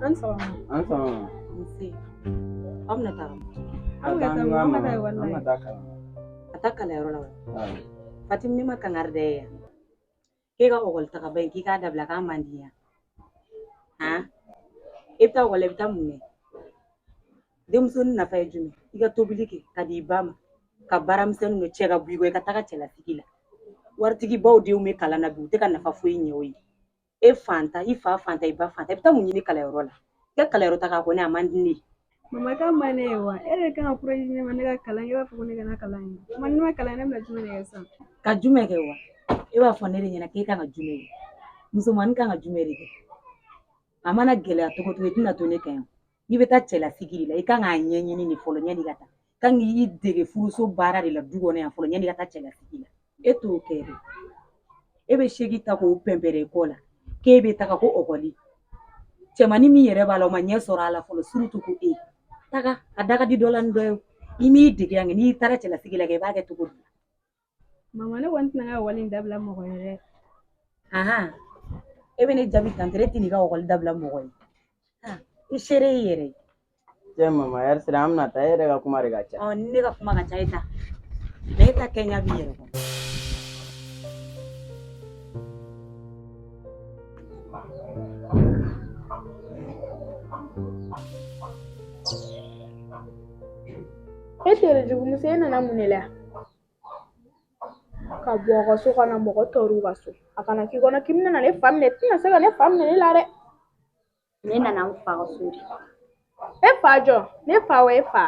An sɔgɔma. An sɔgɔma. Nse. Aw bɛna taa An bɛ ka taa, an ka taa ekɔli la. An ka taa kalan. Ka taa kalanyɔrɔ la wa? Fatim, ne ma kangari da ye yan. K'e ka ekɔli tagaba in k'i k'a dabila k'a man di yan. Han? E bɛ taa ekɔli la, i bɛ taa mun kɛ? Denmusonin nafa ye jumɛn? I ka tobili kɛ ka di i ba ma, ka baaramisɛnninw kɛ, cɛ ka bɔ i kɔ, i ka taga cɛlasigi la. Waritigibaw denw bɛ kalan na bi, u tɛ ka nafa foyi ɲɛ o ye. E fantan, i fa fantan, i ba fantan, i bɛ taa mun ɲini kalanyɔrɔ la? I ka kalanyɔrɔ taga kɔni a man di ne ye. Mama k'a man ne ye wa? E de kan ka courage di ne ma ne ka kalan kɛ, i b'a fɔ ko ne kana kalan kɛ. Mama, ni ne ma kalan ne bɛna jumɛn de kɛ sisan? Ka jumɛn kɛ wa? E b'a fɔ ne de ɲɛna k'e kan ka jumɛn kɛ? Musomanin kan ka jumɛn de kɛ? A mana gɛlɛya cogo cogo, i tɛna to ne kan yan. N'i bɛ taa cɛlasigi de la, i kan k'a ɲɛɲini de fɔlɔ yanni i ka taa. I kan k'i dege furuso baara de la du kɔnɔ yan fɔlɔ yanni i ka taa cɛlasigi la. E t'o kɛ dɛ. E bɛ segi ta k'o pɛnpɛrɛ i kɔ la k'e bɛ taga ko ɔkɔli. Cɛmanin min yɛrɛ b'a la, o ma ɲɛ sɔrɔ a la fɔlɔ, surtout ko e. Taga, a da ka di dɔ la ni dɔ ye o. I m'i dege yan kɛ, n'i taara cɛlasigi la kɛ, i b'a kɛ cogo di? Mama, ne kɔni tɛna n ka ekɔli in dabila mɔgɔ ye dɛ. Ahan. E bɛ ne jaabi tan tɛ, e tɛn'i ka ekɔli dabila mɔgɔ ye. I seere y'i yɛrɛ ye. Cɛ mama, ɛri sera, an bɛna taa, e yɛrɛ ka kuma de ka ca. Ɔ, ni ne ka kuma ka ca, e ta. Mais e ta kɛɲa b'i yɛrɛ kɔnɔ. E terijugumuso, e nana mun de la? Ka bɔ aw ka so ka na mɔgɔ tɔɔrɔ u ka so. A kana k'i kɔnɔ k'i bɛna ne fa minɛ, i tɛna se ka ne fa minɛ ne la dɛ. Ne nana n fa ka so de. E fa jɔ? Ne fa wa e fa?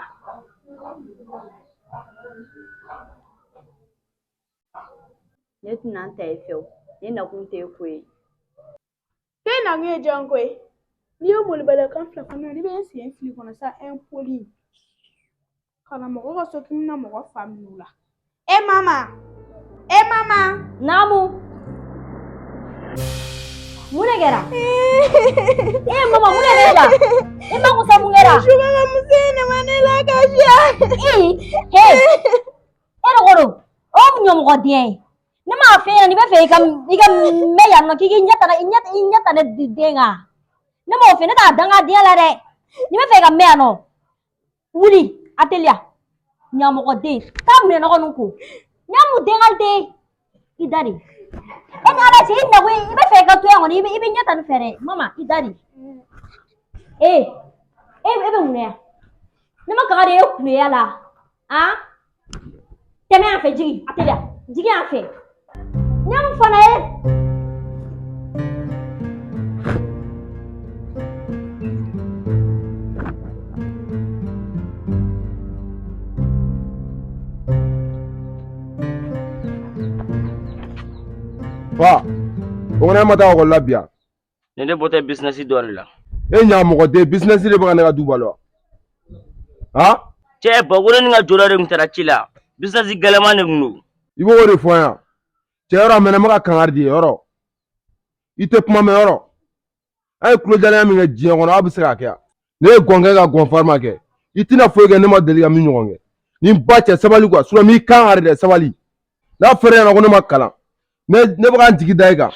Ne tɛna n ta e fɛ o. Ne nakun tɛ e ko ye. K'e nakun ye jɔn ko ye? N'i ye molobalikan fila fɔ ne ɲɛna, ne bɛ n sen fili kɔnɔ sa, impoli. Ka na mɔgɔ ka so k'i bɛna mɔgɔ fa minɛ u la. E mama! E mama! Naamu. Mun de kɛra? E mama, mun de kɛra? E ma ko sa, mun kɛra? Subaga muso in nana ne la kasiya. Ee, he. E de ko don. O mun ɲɔmɔgɔden ye? Ne m'a f'e ɲɛna n'i bɛ fɛ i ka mɛn yan nɔ k'i k'i ɲɛ ta i ɲɛ ta ne den kan. Ne m'o fɛ, ne t'a dangadenya la dɛ. N'i bɛ fɛ i ka mɛn yan nɔ, wuli a teliya. Ɲamɔgɔden, taa minɛnɔgɔ ninnu ko. N y'a mun den ka den i da de. E ni Ala cɛ, i nakun i bɛ fɛ i ka to yan kɔni, i bɛ ɲɛ ta nin fɛ dɛ. Mama, i da de. Ee, e bɛ mun na yan? Ne ma kaga de e kuleya la. Han? Tɛmɛ yan fɛ, jigin, a teliya. Jigin yan fɛ. N y'a mun fana ye? Fa, o kɔni e ma taa ekɔli la bi yan? Ne bɔtɔ business dɔ de la. E ɲamɔgɔden, business de bɛ ka ne ka du balo wa? Han? Cɛ, bakoro ni ka jɔlɔ de tun taara ci la. Business gɛlɛman de tun don. I b'o de fɔ n yan. Cɛ, yɔrɔ a mɛnna, n bɛ ka kangari di ye yɔrɔ. I tɛ kuma mɛn yɔrɔ. An ye tulojalenya min kɛ diɲɛ kɔnɔ, aw bɛ se k'a kɛ yan. Ne ye gɔn kɛ ka gɔn farima kɛ. I tɛna foyi kɛ ne ma deli ka min ɲɔgɔn kɛ. Ni ba cɛ, sabali quoi, sinon n b'i kan kari dɛ, sabali. N'a fɔra e ɲɛna ko ne ma kalan, ne bɛ ka n jigi da e kan.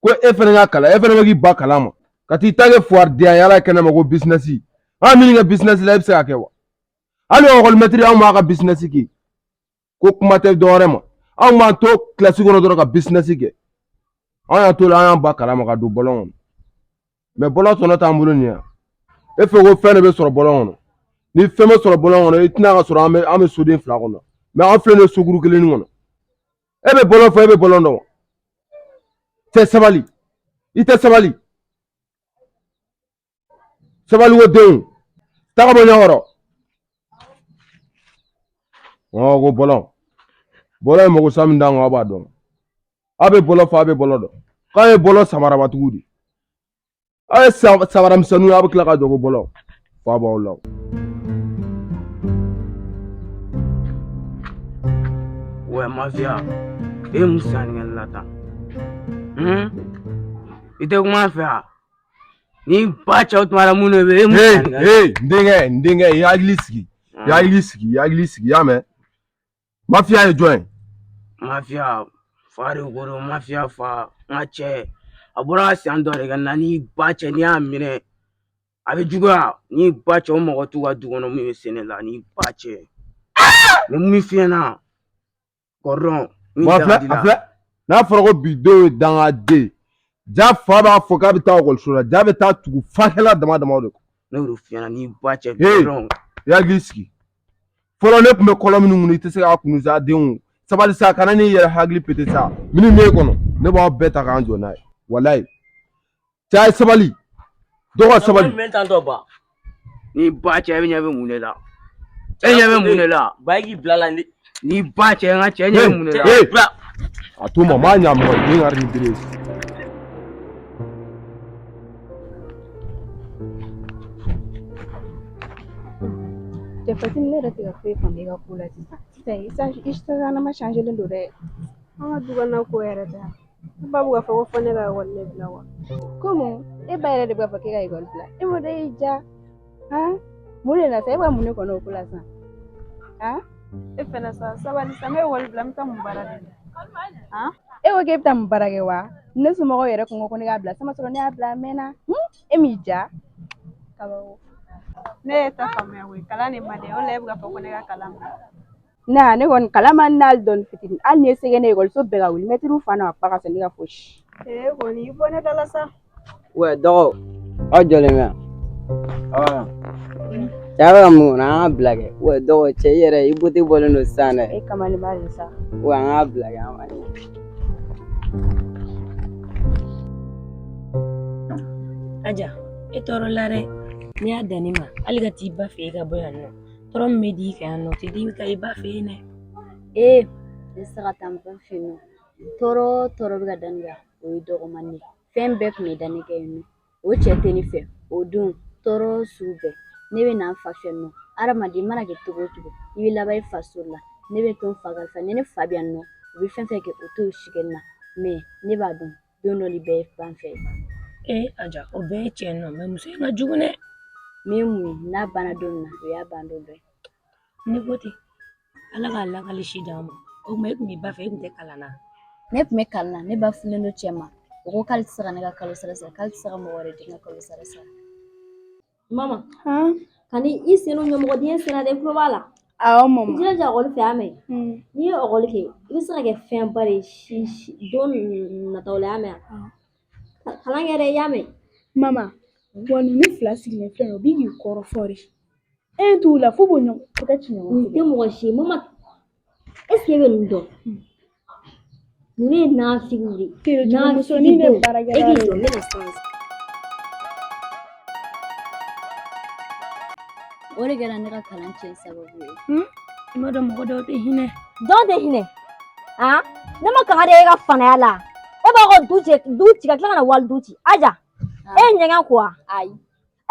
Ko e fɛnɛ ka kalan, e fɛnɛ bɛ k'i ba kalan ma. Ka t'i ta kɛ fuwaridenya ye ala kɛnɛ ma ko business. An ye min kɛ business la, e bɛ se k'a kɛ wa? Hali ekɔlimɛtiri anw b'a ka business kɛ. Ko kuma tɛ dɔwɛrɛ ma. Anw b'an to kilasi kɔnɔ dɔrɔn ka business kɛ. Anw y'an to la, an y'an ba kalan ma ka don bɔlɔn kɔnɔ. Mais bɔlɔn tɔnɔ t'an bolo nin yan. E fɛ ko fɛn de bɛ sɔrɔ bɔlɔn kɔnɔ. Ni fɛn bɛ sɔrɔ bɔlɔn kɔnɔ, i tɛna ka sɔrɔ an bɛ soden fila kɔnɔ. Mais an filɛ nin ye sokuru kelen kɔnɔ. E bɛ bɔlɔn fɔ, e bɛ bɔlɔn dɔn wa? Cɛ, sabali. I tɛ sabali. Sabali ko denw. Taga bɔ ɲɛkɔrɔ. Ɔ ko bɔlɔn. Bɔlɔn ye mago sa min d'an kan, aw b'a dɔn. Aw bɛ bɔlɔn fɔ, aw bɛ bɔlɔn dɔn. K'aw ye bɔlɔn samarabatigiw de. Aw ye samaramisɛnninw ye, aw bɛ tila ka jɔ ko bɔlɔn. Fa b'aw la. Wɛ mafia, e ye mun sanni kɛ la tan? I tɛ kuma n fɛ wa? Ni ba cɛw tun b'a la, mun de bɛ e mun Hey, sanni kɛ? hey, n denkɛ, n denkɛ, i hakili sigi. I hakili sigi, i hakili sigi, i y'a mɛn? Mafia ye jɔn ye? Mafia fa de ko don, mafia fa, n ka cɛ. A bɔra ka san dɔ de kɛ na ni ba cɛ, n'i y'a minɛ. A bɛ juguya ni ba cɛ o mɔgɔ t'u ka du kɔnɔ min bɛ se ne la ni ba cɛ. Ni min f'i ɲɛna kɔrɔdɔn min Bon, a da filɛ ka di a la. filɛ n'a fɔra ko bi denw ye dangaden ja fa b'a fɔ k'a bɛ taa ekɔliso la ja bɛ taa tugu fakɛla dama dama de kɔ. Ne y'o f'i ɲɛna ni ba cɛ Hey! kɔrɔdɔn. I hakili sigi fɔlɔ ne tun bɛ kɔlɔn minnu kɔnɔ i tɛ se k'a kunu sa denw sabali sa kana n'i yɛrɛ hakili pete sa minnu b'e kɔnɔ ne b'aw bɛɛ ta k'an jɔ n'a ye walayi cɛ a ye sabali dɔw ka sabali. Jumɛn tantɔ ba? Ni ba cɛ e ɲɛ bɛ mun de la? E ɲɛ bɛ mun de la? Ba k'i bila la ni. Ni ba cɛ n ka cɛ e ɲɛ bɛ mun de la? Hey! Bila. A to ma m'a ɲa mɔgɔ ye den ka ni bere ye. Cɛ Fatimi ne yɛrɛ tɛ ka foyi faamu i ka ko la sisan. Sisan i sisanama changelen don dɛ. An ka du kɔnɔna ko yɛrɛ tɛ. Ne ba bɛ k'a fɔ ko fo ne ka ekɔli de bila wa. Komi e ba yɛrɛ de b'a fɔ k'e ka ekɔli bila. E m'o de y'i diya. Han? Mun de la sa? E bɛ ka mun de kɔnɔ o ko la sisan? Han? E fɛnɛ sa sabali sa n bɛ ekɔli bila n bɛ taa mun baara de la. Han? E ko k'e bɛ taa mun baara kɛ wa? Ne somɔgɔw yɛrɛ kun ko ko ne k'a bila. Sama sɔrɔ ne y'a bila a mɛnna. E m'i diya. Kabako. Ne ye ta faamuya koyi kalan de man di o de la e bɛ k'a fɔ ko ne ka kalan bila. Na ne kɔni kalan man di hali dɔɔni fitinin. Hali n'i ye se kɛ ne ye ekɔliso bɛɛ ka wuli mɛtiriw fa n'a ba ka sɔrɔ ne ka fosi. Ee kɔni i bɔ ne da la sa. Wɛ dɔgɔ aw jɔlen bɛ yan. Ɔ cɛ bɛ ka mun kɔnɔ an k'a bila kɛ. Wɛ dɔgɔ cɛ i yɛrɛ i bote bɔlen don sisan dɛ. E kamalenba de sa. Wɛ an k'a bila kɛ an ma ɲɛ. Aja, e tɔɔrɔ la dɛ. N'i y'a dan ne ma, hali ka t'i ba fɛ yen ka bɔ yan nɔ. Tɔɔrɔ min bɛ d'i kan yan nɔ, o tɛ d'i kan i ba fɛ yen dɛ. Ee ne tɛ se ka taa n ba fɛ yen nɔ. Tɔɔrɔ o tɔɔrɔ bɛ ka da ne kan, o ye dɔgɔmanin ye. Fɛn bɛɛ tun bɛ da ne kan yen nɔ. O cɛ tɛ ne fɛ, o don tɔɔrɔ sugu bɛɛ. Ne bɛ na n fa fɛ yen nɔ. Hadamaden mana kɛ cogo o cogo, i bɛ laban i faso la. Ne bɛ to n fa ka ni ne fa bɛ yan nɔ, u bɛ fɛn fɛn kɛ o t'o si kɛ ne na. Mais ne b'a dɔn don dɔ de bɛɛ ye fan fɛ. Ee Aja, o bɛɛ ye tiɲɛ nɔ, mais muso in ka jugu dɛ. Min ye mun ye, n'a banna don min na, o y'a ban don dɔ ye. N'i ko ten, Ala k'a lakali si d'an ma. O tuma e tun b'i ba fɛ, e tun tɛ kalan na. Ne tun bɛ kalan na, ne ba furulen don cɛ ma. O ko k'ale tɛ se ka ne ka kalo sara sara, k'ale tɛ se ka mɔgɔ wɛrɛ den ka kalo sara sara. Mama, Han? Ka i sen don ɲɔmɔgɔden sen na dɛ, i tulo b'a la. Awɔ I mama. jilaja ekɔli fɛ, y'a mɛn. N'i ye ekɔli kɛ, i bɛ se ka kɛ fɛnba de ye si don nataw la, y'a mɛn wa? Kalan kɛ dɛ, i y'a mɛn. Mama, wa ninnu fila sigilen filɛ nin ye, u bɛ k'i kɔrɔfɔ de. E t'u la f'u b'o ɲɔgɔn tɛgɛ ci ɲɔgɔn Nin tɛ mɔgɔ si ye, mama. Est ce que e bɛ ninnu dɔn? Ninnu ye nafigiw de ye. Terejugu ne Nafigidenw. E baarakɛla k'i de jɔ, n bɛ na sisan. O de kɛra ne ka kalan tiɲɛ sababu ye. I m'a dɔn mɔgɔ dɔw tɛ hinɛ. Jɔn tɛ hinɛ? Han? Ne ma kanga de e ka fanaya la. E b'a ka du ci du ci ka tila ka na wali du ci. Aja, e ye ɲɛgɛn ko wa? Ayi.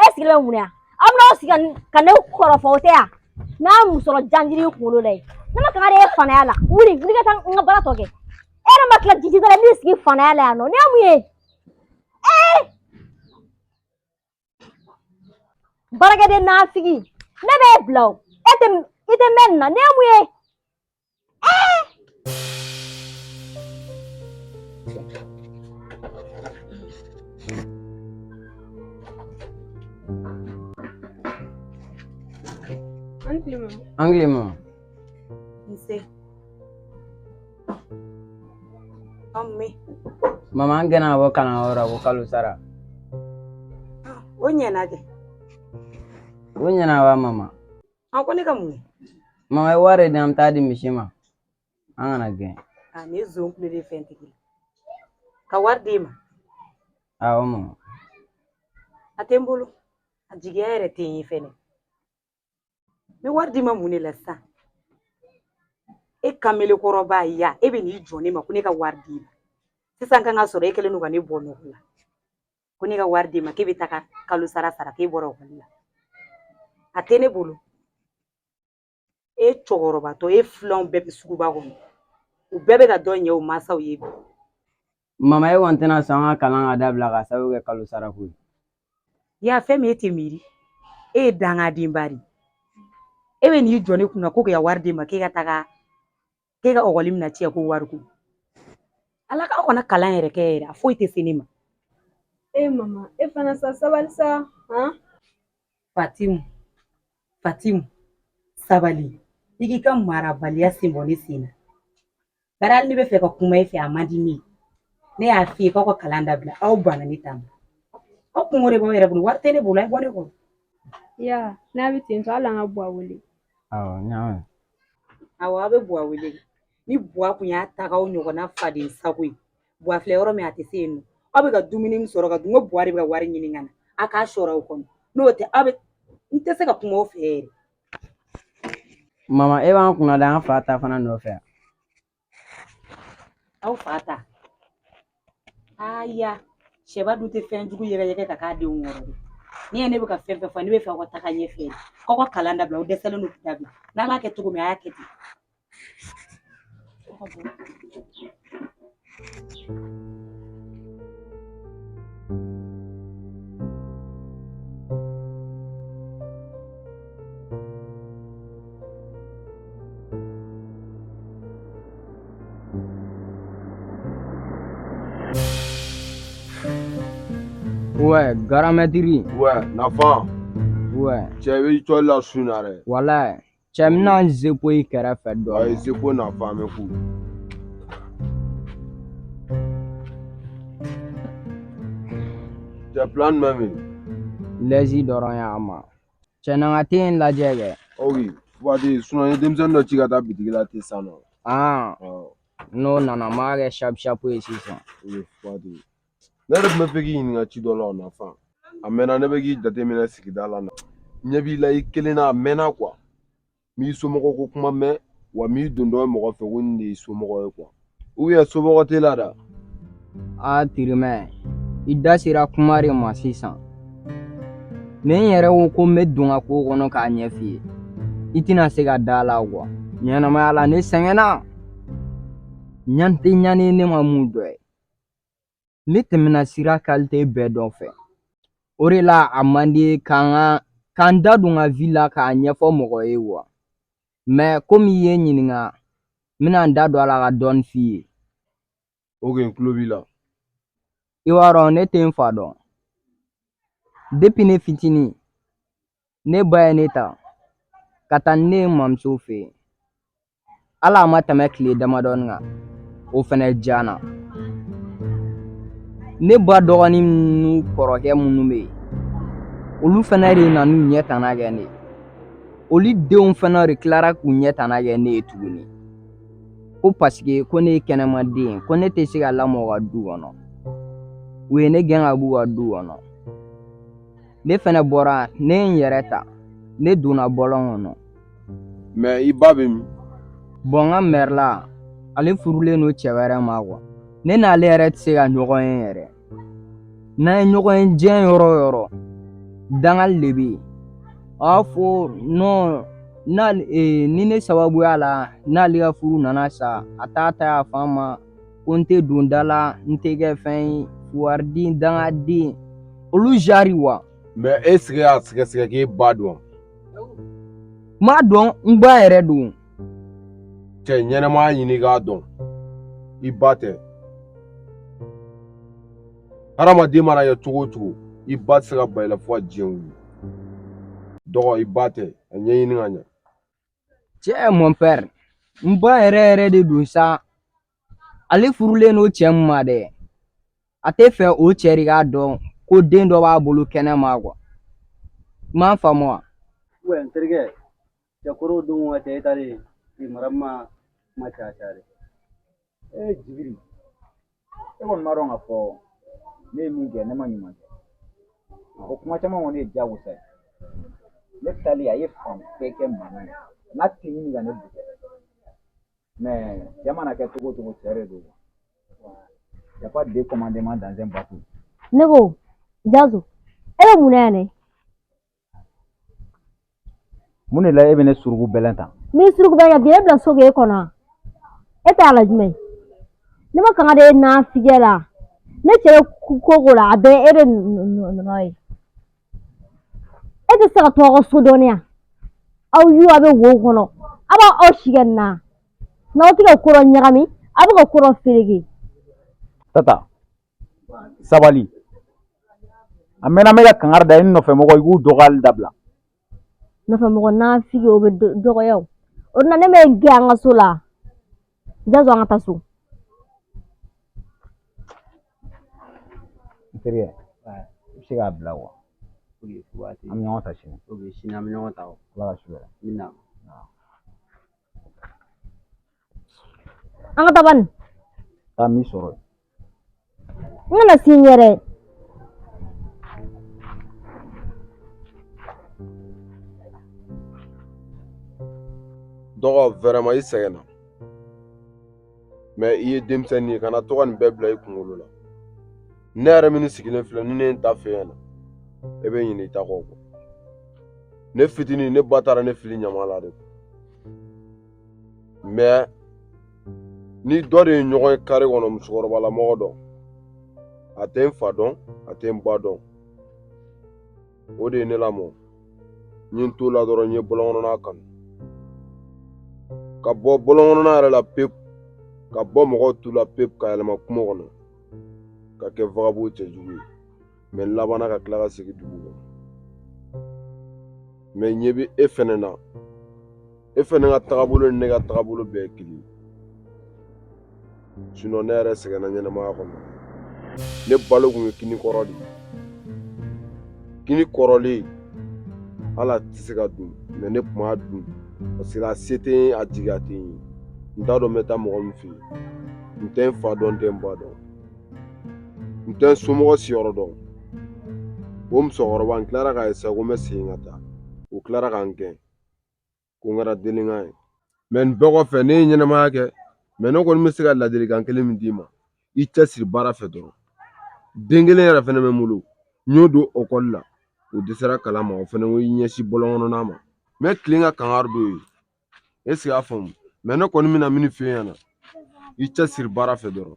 E sigilen bɛ mun na yan? Aw bɛna aw sigi ka ne kɔrɔfɔ o tɛ yan? N'a musɔrɔ janjiri i kunkolo la yen. Ne ma kanga de e fanaya la. Wuli, wuli ka taa n ka baara tɔ kɛ. E yɛrɛ ma tila jiji da la, n'i sigi fanaya la yan nɔ. Nin ye mun ye? Ee! Baarakɛden nafigi. Ne b'e bila o. E tɛ i tɛ mɛn nin na. Nin ye mun ye? An tile mama. An tile mama. Nse. An mɛn. Mama an gɛnna ka bɔ kalanyɔrɔ la ko kalo sara. O ɲɛna kɛ. O ɲɛna wa mama? An ko ne ka mun kɛ? Mama ye wari de di an bɛ taa di misi ma. An kana gɛn. A ne zon kulo de fɛntigi la. Ka wari d'e ma. Awɔ mama. A tɛ n bolo. A jigiya yɛrɛ tɛ n ye fɛnɛ. N bɛ wari d'i ma mun de la sisan? E kamelekɔrɔba ya, e bɛ n'i jɔ ne ma ko ne ka wari d'i ma. Sisan kan ka sɔrɔ e kɛlen don ka ne bɔ nɔgɔ la. Ko ne ka wari d'e ma k'e bɛ taga kalo sara sara k'e bɔra ekɔli la. A tɛ ne bolo. E cɛkɔrɔbatɔ, e filanw bɛɛ bɛ suguba kɔnɔ. U bɛɛ bɛ ka dɔ ɲɛ u mansaw ye bi. Mama e kɔni tɛna sɔn an ka kalan ka dabila k'a sababu kɛ kalo sara ko ye. Ya fɛn min e tɛ miiri. E ye dangadenba de ye. E bɛ n'i jɔ ne kunna ko k'i ka wari d'e ma k'e ka taga k'e ka ekɔli minɛ tiɲɛ ko wari ko. Ala k'aw kana kalan yɛrɛ kɛ yɛrɛ, a foyi tɛ se ne ma. E mama, e fana sa sabali sa. Han? Fatimu, Fatimu, sabali. I k'i ka marabaliya sen bɔ ne sen na. Bari hali ne bɛ fɛ ka kuma e fɛ a man di ne ye. Ne y'a f'i ye k'aw ka kalan dabila aw banna ne ta ma. Aw kungo de b'aw yɛrɛ bolo wari tɛ ne bolo a ye bɔ ne kɔrɔ. Ya n'a bɛ ten tɔ hali an ka Buwa wele. Awɔ, n y'a mɛn. Awɔ aw bɛ Buwa wele. Ni Buwa kun y'a ta k'aw ɲɔgɔnna faden sago ye. Buwa filɛ yɔrɔ min a tɛ se yen nɔ. Aw bɛ ka dumuni min sɔrɔ ka dun ko Buwa de bɛ ka wari ɲini ka na. A k'a sɔrɔ aw kɔnɔ. N'o tɛ aw bɛ n tɛ se ka kuma aw fɛ yɛrɛ. Mama e b'an kunna da an fa ta fana nɔfɛ. Aw fa ta. Aya sɛba dun tɛ fɛn jugu yɛgɛyɛgɛ ka k'a denw kɔrɔ dɛ. Ni ye ne bɛ ka fɛn fɛn fɔ ne bɛ fɛ aw ka taga ɲɛfɛ de. K'aw ka kalan dabila aw dɛsɛlen don k'u dabila. N'a b'a kɛ cogo min a y'a kɛ ten. Ouais, garamɛtiri. Ouais, nafa. Ouais. Cɛ i bɛ cɔli la su in na dɛ. Walayi. Cɛ n bɛna n zepo i kɛrɛfɛ dɔɔnin. Ayi zepo nafa an bɛ ku. Cɛ plan jumɛn bɛ yen? Lɛzi dɔrɔn y'a ma. Cɛ na n ka te in lajɛ kɛ. Ok, waati sinon n ye denmisɛnnin dɔ ci ka taa bitigi la ten sisan nɔ. Ah. N'o nana n b'a kɛ shapu shapu ye sisan. Ok, waati. Ne yɛrɛ tun bɛ fɛ k'i ɲininka ci dɔ la o nafa. A mɛnna ne bɛ k'i jateminɛ sigida la na. Ɲɛ b'i la i kelen na a mɛnna quoi. N b'i somɔgɔw ko kuma mɛn wa n b'i don dɔ ye mɔgɔ fɛ ko nin de y'i somɔgɔ ye quoi. Ou bien somɔgɔ t'e la da. Aa tirimɛ i da sera kuma de ma sisan. Ni n yɛrɛ ko ko n bɛ don n ka ko kɔnɔ k'a ɲɛf'i ye i tɛna se ka da la quoi. Ɲɛnamaya la ne sɛgɛnna. Ɲani tɛ ɲani ne ma mun dɔ ye. Ne tɛmɛna sira qualité bɛɛ dɔ fɛ. O de la a man di ye k'an ka k'an da don n ka vie la k'a ɲɛfɔ mɔgɔ ye quoi. Mais komi i ye n ɲininka n bɛna n da don a la ka dɔɔni f'i ye. Ok, n tulo b'i la. I b'a dɔn ne tɛ n fa dɔn. Depuis ne fitinin ne ba ye ne ta ka taa ni ne ye n mamuso fɛ yen. Hali a ma tɛmɛ tile damadɔni kan o fɛnɛ jana. Ne ba dɔgɔnin n'u kɔrɔkɛ minnu bɛ yen olu fɛnɛ de nana n'u ɲɛ tana kɛ ne ye. Olu denw fɛnɛ de tilara k'u ɲɛ tana kɛ ne ye tuguni. Ko paseke ko ne ye kɛnɛmaden ye ko ne tɛ se ka lamɔ u ka du kɔnɔ. U ye ne gɛn ka b'u ka du kɔnɔ. Ne fɛnɛ bɔra ne ye n yɛrɛ ta ne donna bɔlɔn kɔnɔ. Mais i ba bɛ min? Bon n ka mère la ale furulen don cɛ wɛrɛ ma quoi. Ne n'ale yɛrɛ tɛ se ka ɲɔgɔn ye yɛrɛ. N'an ye ɲɔgɔn ye diɲɛ yɔrɔ o yɔrɔ dangali de bɛ yen. A b'a fɔ non n'ale ni ne sababuya la n'ale ka furu nana sa a t'a ta yafa n ma ko n tɛ don da la n tɛ kɛ fɛn ye fuwariden dangaden olu genre wa. Mais est ce que y'a sɛgɛsɛgɛ k'e ba don wa? N b'a dɔn n ba yɛrɛ don. Cɛ ɲɛnɛmaya ɲini i k'a dɔn i ba tɛ. Hadamaden mana kɛ cogo o cogo i ba tɛ se ka ban i la fo ka diɲɛ wuli. Dɔgɔ i ba tɛ a ɲɛɲini ka ɲɛ. Cɛ mon père n ba yɛrɛ yɛrɛ de don sa. Ale furulen don cɛ min ma dɛ a tɛ fɛ o cɛ de k'a dɔn ko den dɔ b'a bolo kɛnɛ ma quoi. I m'a faamu wa? Ouais, n terikɛ cɛkɔrɔw don ka cɛ e talen bi mara ma kuma caya caya dɛ. E Jibiri e kɔni b'a dɔn k'a fɔ ne ye min kɛ ne ma ɲuman kɛ o kuma caman kɔni ye diyagosa ye ne taalen a ye fan bɛɛ kɛ mankan ye n'a tɛ ɲini ka ne bugɔ mais cɛ mana kɛ cogo o cogo cɛ de don y a pas deux commandements dans un bateau. Ne ko Jazo e bɛ mun na yan dɛ? Mun de la e bɛ ne suruku bɛlɛn tan? Min suruku bɛlɛn kɛ bi e bila so k'e kɔnɔ wa? E t'a la jumɛn? Ne ma kanga de e nafikɛ la. Ne cɛ bɛ ko ko la a bɛɛ e de nɔ ye. E tɛ se ka to aw ka so dɔɔni yan. Aw yu a bɛ wo kɔnɔ. A b'aw aw si kɛ nin na. N'aw tɛ ka ko dɔ ɲagami, a bɛ ka ko dɔ fereke. Tata sabali a mɛnna n bɛ ka kangari da i nɔfɛ mɔgɔ i k'u dɔgɔyali dabila. Nɔfɛ mɔgɔ nafigi o bɛ dɔgɔya o. O de la ne bɛ gɛn an ka so la. Jazo an ka taa so. N terikɛ, i bɛ se k'a bila wa? An bɛ ɲɔgɔn ta sini. Ok, sini an bɛ ɲɔgɔn ta o. Ala ka su hɛrɛ. N bɛ na. An ka taa bani. Taa min sɔrɔ yen. N kana s'i ɲɛ dɛ. Dɔgɔ vraiment i sɛgɛnna mais i ye denmisɛnnin ye kana to ka nin bɛɛ bila i kunkolo la ne yɛrɛ min sigilen filɛ ni ne ye n ta f'e ɲɛna e bɛ ɲinɛ i ta kɔ ne fitinin ne ba taara ne fili ɲama la de mais ni dɔ de ye ɲɔgɔn ye kare kɔnɔ musokɔrɔbalamɔgɔ dɔ a tɛ n fa dɔn a tɛ n ba dɔn o de ye ne lamɔ n ye n t'o la dɔrɔn n ye bɔlɔnkɔnɔna kanu ka bɔ bɔlɔnkɔnɔna yɛrɛ la pewu ka bɔ mɔgɔw tu la pewu ka yɛlɛma kungo kɔnɔ ka kɛ vagabond cɛjugu ye mais n labanna ka tila ka segin dugu kɔnɔ mais ɲɛ bɛ e fɛnɛ na e fɛnɛ ka tagabolo ni ne ka tagabolo bɛɛ ye kelen ye sinon ne yɛrɛ sɛgɛnna ɲɛnamaya kɔnɔ ne balo kun ye kini kɔrɔ de ye kini kɔrɔlen hali a tɛ se ka dun mais ne tun b'a dun parce que a se tɛ n ye a jigiya tɛ n ye n t'a dɔn n bɛ taa mɔgɔ min fɛ yen n tɛ n fa dɔn n tɛ n ba dɔn n tɛ n somɔgɔ siyɔrɔ dɔn o musokɔrɔba n tilara k'a essayer ko n bɛ segin ka taa o tilara ka n gɛn ko n kɛra délinquant ye mais nin bɛɛ kɔfɛ ne ye ɲɛnamaya kɛ mais ne kɔni bɛ se ka ladilikan kelen min d'i ma i cɛsiri baara fɛ dɔrɔn den kelen yɛrɛ fɛnɛ bɛ n bolo n y'o don ekɔli la o dɛsɛra kalan ma o fɛnɛ ko i ɲɛsin bɔlɔn kɔnɔna ma n bɛ tilen ka kangari d'o ye est-ce que y'a faamu mais ne kɔni bɛna min f'e ɲɛna i cɛsiri baara fɛ dɔrɔn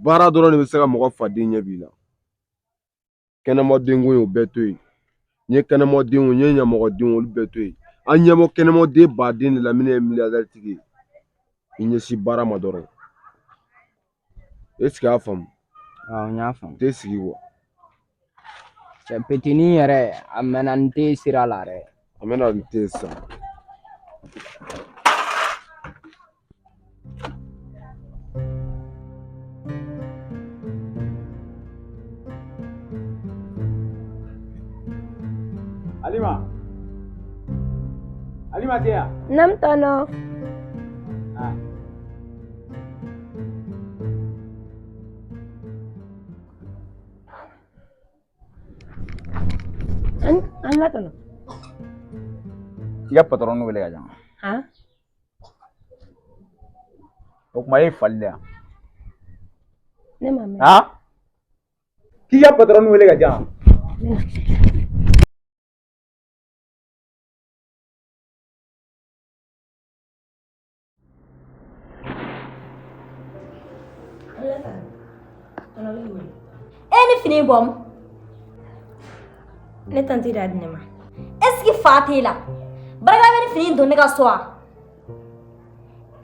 baara dɔrɔn de bɛ se ka mɔgɔ faden ɲɛ b'i la kɛnɛmadenko ye o bɛɛ to yen n ye kɛnɛmadenw n ye ɲamɔgɔdenw olu bɛɛ to yen an ɲɛ bɔ kɛnɛmaden baden de la minnu ye milliardaire tigi ye i ɲɛsin baara ma dɔrɔn est-ce que y'a faamu Awɔ, n y'a faamu. tɛ sigi wa Cɛ petinin yɛrɛ a mɛnna n tɛ sira la dɛ. A mɛnna n tɛ sisan. Alima. Alima tɛ yan. Naam tɔnɔ. Ah. An la tɔnɔ. I ka patɔrɔn wele ka jan. Han? O tuma e ye fali de yan. Ne ma mɛn. Han? K'i ka patɔrɔn wele ka jan. E ni fini bɔ Ne tanti de y'a di ne ma. Est-ce que fa t'e la? Barika bɛ ni fini don ne ka so wa?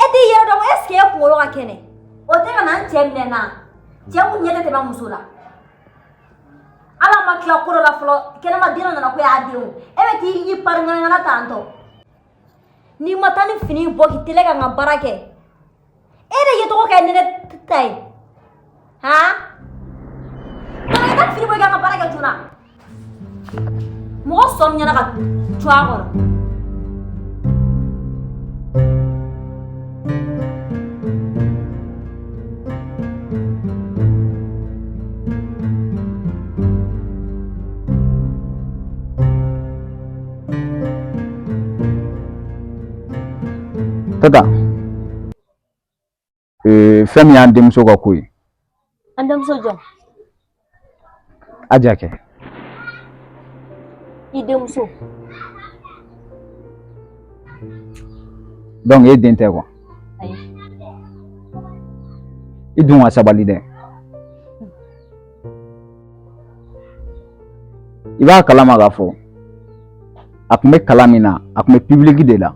E t'i yɛrɛ dɔn est-ce que e kunkolo ka kɛnɛ? O tɛ ka na n cɛ minɛ n na. Cɛ mun ɲɛ tɛ tɛmɛ muso la. Ala ma tila ko dɔ la fɔlɔ kɛnɛma den dɔ nana ko y'a den o. E bɛ t'i pari ŋanaŋana tantɔ. N'i ma taa ni fini bɔ k'i teliya ka n ka baara kɛ e de yecogo kɛ ne ta ye han taa taa fini bɔ i ka n ka baara kɛ joona mɔgɔ sɔn ɲɛna ka to a kɔrɔ. Tata fɛn min y'an denmuso ka ko ye. An denmuso jɔn? Aja kɛ. I denmuso. Donc e den tɛ quoi? Ayi. I dun ka sabali dɛ. I b'a kalama k'a fɔ a tun bɛ kalan min na a tun bɛ public de la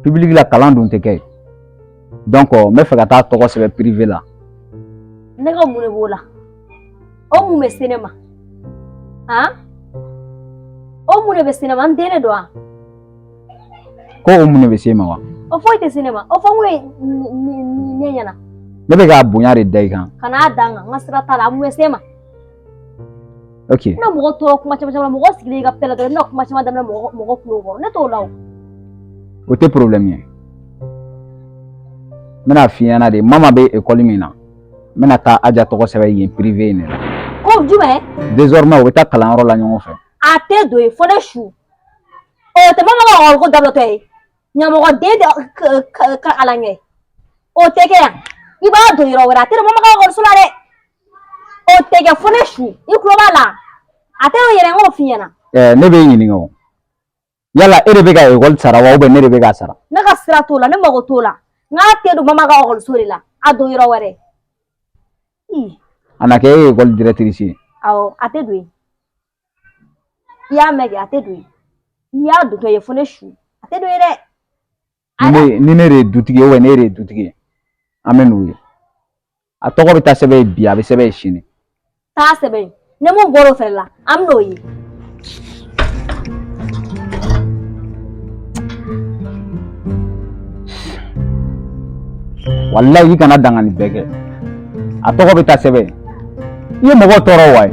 public la kalan dun tɛ kɛ donc n bɛ fɛ ka taa tɔgɔ sɛbɛn privé la. Ne ka mun de b'o la o mun bɛ se ne ma han o O mun de bɛ se ne ma? N den de don wa? Ko o mun de bɛ se e ma wa? O foyi tɛ se ne ma. O fɔ mun ye ne ɲɛna? Ne bɛ k'a bonya de da i kan. Kan'a da n kan, n ka sira t'a la, a mun bɛ se e ma? Ok. N bɛna mɔgɔ tɔɔrɔ kuma caman caman, mɔgɔ sigilen i ka fɛn la dɔrɔn, i bɛna kuma caman daminɛ mɔgɔ kulo kɔrɔ, ne t'o la o. O tɛ problème ye. N bɛna f'i ɲɛna de, Mama bɛ école min na, n bɛna taa Aja tɔgɔ sɛbɛn yen privé in de la. Ko jumɛn? Désormais u bɛ taa kalanyɔrɔ la ɲɔgɔn fɛ. A tɛ don yen fo ne su. O tɛ Mama ka ekɔli ko dabilɔtɔ ye. Ɲamɔgɔden tɛ ka ala ɲɛ. O tɛ kɛ yan. I b'a don yɔrɔ wɛrɛ, a tɛ don Mama ka ekɔliso la dɛ. O tɛ kɛ fo ne su. I tulo b'a la. A tɛ o yɛrɛ, n k'o f'i ɲɛna. Ne b'e ɲininka o. Yala e de bɛ ka ekɔli sara wa ou bien ne de bɛ k'a sara? Ne ka sira t'o la, ne mago t'o la. N k'a tɛ don Mama ka ekɔliso de la. A don yɔrɔ wɛrɛ. A na kɛ e ye ekɔli directrice ye. Awɔ, a tɛ don yen. I y'a mɛn kɛ, a tɛ don yen. N'i y'a dontɔ ye fo ne su. A tɛ don yen dɛ. Ni ne de ye dutigi ye ou bien ne de ye dutigi ye, an bɛ n'u ye. A tɔgɔ bɛ taa sɛbɛn yen bi, a bɛ sɛbɛn yen sini. Taa sɛbɛn yen. Ni mun bɔra o fɛnɛ la, an bɛ n'o ye. Walayi i kana danga nin bɛɛ kɛ. A tɔgɔ bɛ taa sɛbɛn yen. I ye mɔgɔw tɔɔrɔ wa ye?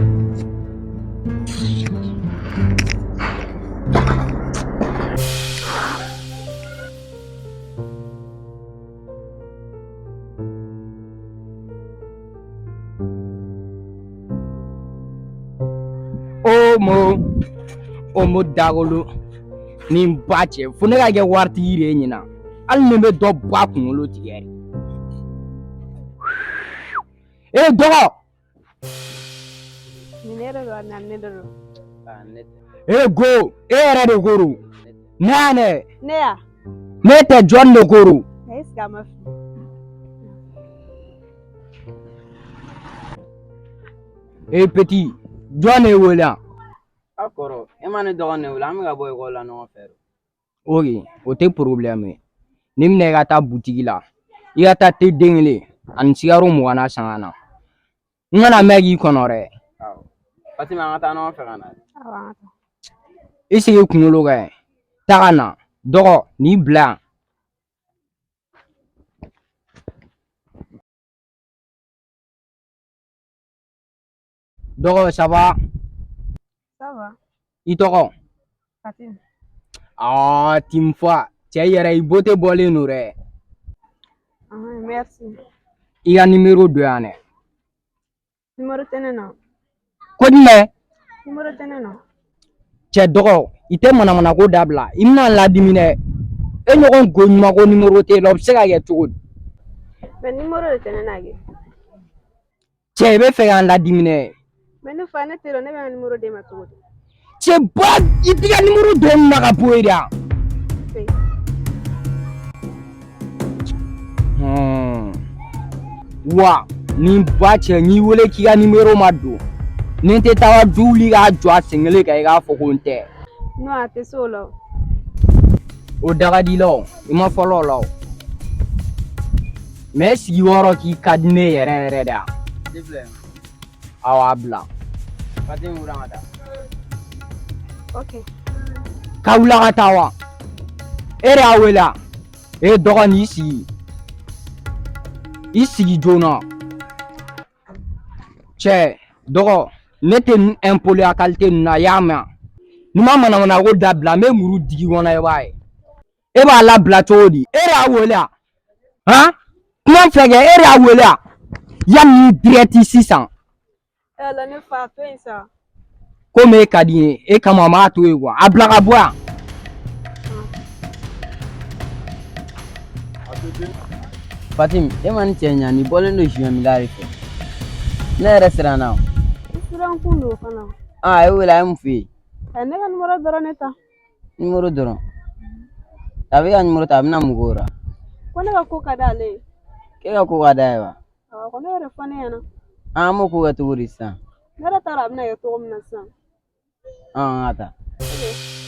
Omo dagolo ni n ba cɛ fo ne ka kɛ waritigi de ye ɲinan, hali ni n bɛ dɔ ba kunkolo tigɛ. E dɔgɔ. Ni ne de don, na ne de don. E go, e yɛrɛ de ko don. Ne y'a nɛ. Ne ya. Ne tɛ, jɔn de ko don? Est ce que a ma fili? E petit, jɔn de wele yan? A kɔrɔ, e ma ne dɔgɔnin de wele, an bɛ ka bɔ ekɔli la ɲɔgɔn fɛ. Ok, o tɛ problème ye. Ni minɛ i ka taa butigi la, i ka taa te den kelen ani sikaro 20 na san ka na. N kana mɛn k'i kɔnɔ dɛ. Awɔ. Fatima, an ka taa ɲɔgɔn fɛ ka na. Awɔ, an ka taa. I sigi kunkolo kan yen. Taa ka na. Dɔgɔ, n'i bila yan. Dɔgɔ, ça va? Ça va. I tɔgɔ? Fatim. Aa, Timfa, cɛ yɛrɛ i beauté bɔlen don dɛ. Merci. I ka numéro don yan dɛ. Numéro tɛ ne na. Ko jumɛn? Numéro tɛ ne na. Cɛ dɔgɔ, i tɛ manamanako dabila. I bɛna n ladimi dɛ. E ɲɔgɔn go ɲuman ko numéro t'e la, o bɛ se ka kɛ cogo di? Mais numéro de tɛ ne na kɛ. Cɛ, i bɛ fɛ k'an ladimi dɛ. Mais ne fa, ne tɛ dɔn, ne bɛ n ka numéro d'e ma cogo di? Cɛ ba, i t'i ka numéro don n na ka bɔ yen de yan. Wa ni ba cɛ, n'i wele k'i ka numéro ma don, ni n tɛ taa du wuli k'a jɔ a sen kelen kan, i k'a fɔ ko n tɛ. Non, a tɛ se o la. O da ka di la o, i ma fɔlɔ o la o. Mais sigi yɔrɔ k'i ka di ne yɛrɛ yɛrɛ de yan. Awɔ, a bila. Fatim, wuli an ka taa. Ok. Ka wuli ka taa wa? E de y'a wele wa? E dɔgɔ, n'i sigi. I sigi joona. Cɛ dɔgɔ, ne tɛ nin impoli a qualité ninnu na, i y'a mɛn wa? N'i ma manamana ko dabila, n bɛ muru digi kɔnɔ, i b'a ye. E b'a labila cogo di? E de y'a wele wa? Han? Kuma filɛ kɛ, e de y'a wele wa? Yanni direct sisan. Ala ne fa, to yen sa. Komi e ka di n ye, e kama n b'a to yen quoi. A bila ka bɔ yan. Fatim, e ma ni cɛ ɲa, nin bɔlen don Jumɛnmila de fɛ. Ne yɛrɛ siranna o. I siran kun don fana. Ah, e wele, a ye mun f'i ye? A ye ne ka numéro dɔrɔn ne ta. Numéro dɔrɔn. A bɛ ka numéro ta, a bɛna mun k'o la? Ko ne ka ko ka d'ale ye. K'e ka ko ka d'a ye wa? Awɔ, ko ne yɛrɛ fɔ ne ɲɛna. Ah, an b'o ko kɛ cogo di sisan? Ne yɛrɛ t'a dɔn a bɛna kɛ cogo min na sisan. Ah, an ka taa. Ok.